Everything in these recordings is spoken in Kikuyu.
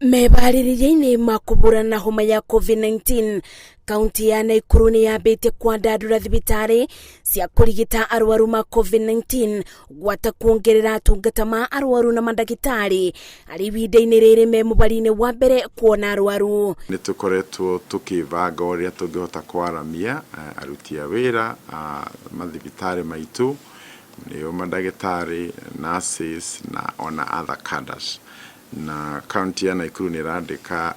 Mebarĩrĩria-inĩ ma kũhũrana na homa ya COVID-19, kaunti ya Naikuru nĩ yambĩtie kwandandũra thibitarĩ cia kũrigita arwaru ma COVID-19 gwata kuongerera atungata ma arwaru na mandagĩtarĩ arĩ ihinda-inĩ rĩrĩ me mũbari-inĩ wa mbere kuona arwaru. Nĩ tũkoretwo tũkĩbanga ũrĩa tũngĩhota kwaramia aruti a wĩra a mathibitarĩ maitũ, nĩo mandagĩtarĩ, nurses na ona other cadres. Na kaunti ya Naikuru nĩ ĩrandĩka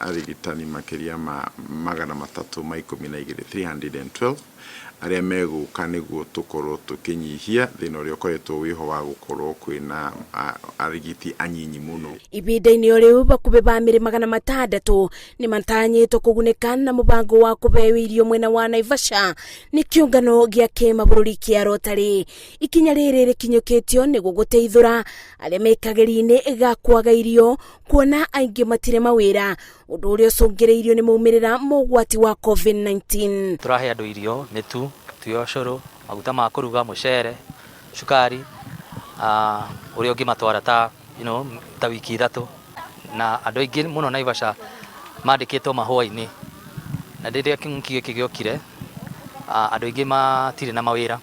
arigitani makĩria ma 312, 312, arĩa megũka nĩguo tũkorwo tũkĩnyihia thĩna ũrĩa ũkoretwo wĩho wa gũkorwo kwĩna arigiti anyinyi mũno. Ihinda-inĩ o rĩu, bakubĩ bamĩrĩ 600 nĩ matanyĩtwo kũgunĩka na mũbango wa kũheo irio mwena wa Naivasha nĩ kĩũngano gĩa kĩmabũrũri kĩa Rotary. Ikinya rĩrĩ rĩkinyũkĩtio nĩguo gũteithũra arĩa me kageri-inĩ ga kwaga irio, kuona aingĩ matirĩ mawĩra, ũndũ ũrĩa ũcũngĩrĩirio nĩ maumĩrĩra ma ũgwati wa COVID-19. Tũrahe andũ irio, mĩtu, mĩtu ya ũcũrũ, maguta ma kũruga, mũcere, cukari, ũrĩa ũngĩmatwara ta ta wiki 3. Na andũ aingĩ mũno Naivasha mandĩkĩtwo mahũa-inĩ, na rĩrĩa kĩng'ũki gĩkĩ gĩokire, andũ aingĩ matirĩ na mawĩra,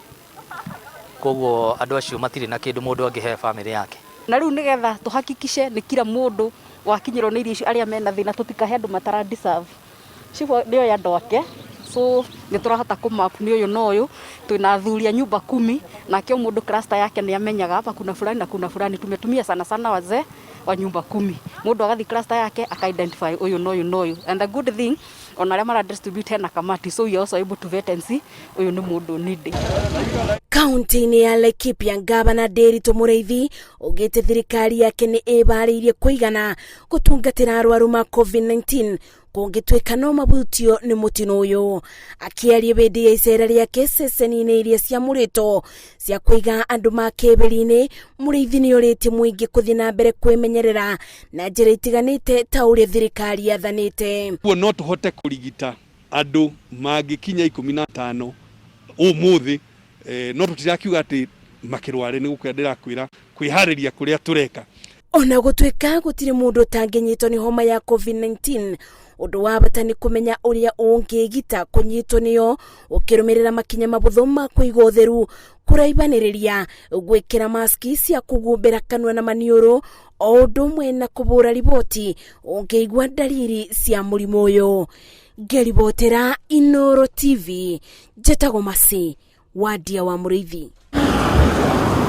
koguo andũ acio matirĩ na kĩndũ mũndũ angĩhe bamĩrĩ yake. Na rĩu nĩgetha tũhakikishe nĩ kila mũndũ wakinyĩrwo nĩ irio icio, arĩa mena thĩna, tũtikahe andũ matara deserve. Cibũ nĩoĩ andũ ake, so nĩ tũrahota kũ map nĩ ũyũ na ũyũ. Twĩna athuri a nyumba kumi, nake o mũndũ cluster yake nĩ amenyaga hapa kuna fulani na kuna fulani. Tumetumia sana sana wazee wa nyumba kumi, mũndũ agathiĩ cluster yake aka identify ũyũ na ũyũ na ũyũ. And the good thing, ona arĩa mara distribute hena kamati, so we are also able to vet and see ũyũ nĩ mũndũ needy. Kaunti-inĩ ya Laikipia, ngavana Ndiritu Mũrĩithi augĩte thirikari yake nĩ ĩbarĩirie kũigana gũtungatĩra arwaru ma COVID-19 kũngĩtuĩka no mabutio nĩ mũtino ũyũ. Akĩaria hĩndĩ ya icera rĩake ceceni-inĩ iria ciamũrĩtwo cia kũiga andũ ma kĩbĩri-inĩ, Mũrĩithi nĩ orĩtie mũingĩ kũthiĩ na mbere kwĩmenyerera na njĩra itiganĩte ta ũrĩa thirikari yathanĩte. Kuo no tũhote kũrigita andũ mangĩkinya 15 ũmũthĩ, no tũtirakiuga atĩ makĩrware. Nĩ gũkwĩra ndĩrakwĩra kwĩharĩria kũrĩa tũreka. Ona gũtuĩka gũtirĩ mũndũ ũtangĩnyitwo nĩ homa ya COVID-19, ũndũ wa bata nĩ kũmenya ũrĩa ũngĩgita kũnyitwo nĩyo ũkĩrũmĩrĩra makinya mabũthũ ma kũiga ũtheru, kũraibanĩrĩria, gwĩkĩra maski cia kũhumbĩra kanua na maniũrũ, o ũndũ ũmwe na kũbũra riboti ũngĩigua ndariri cia mũrimũ ũyũ. Ngĩribotera Inoro TV, njĩtagwo Masi Wandia wa Mũrĩithi.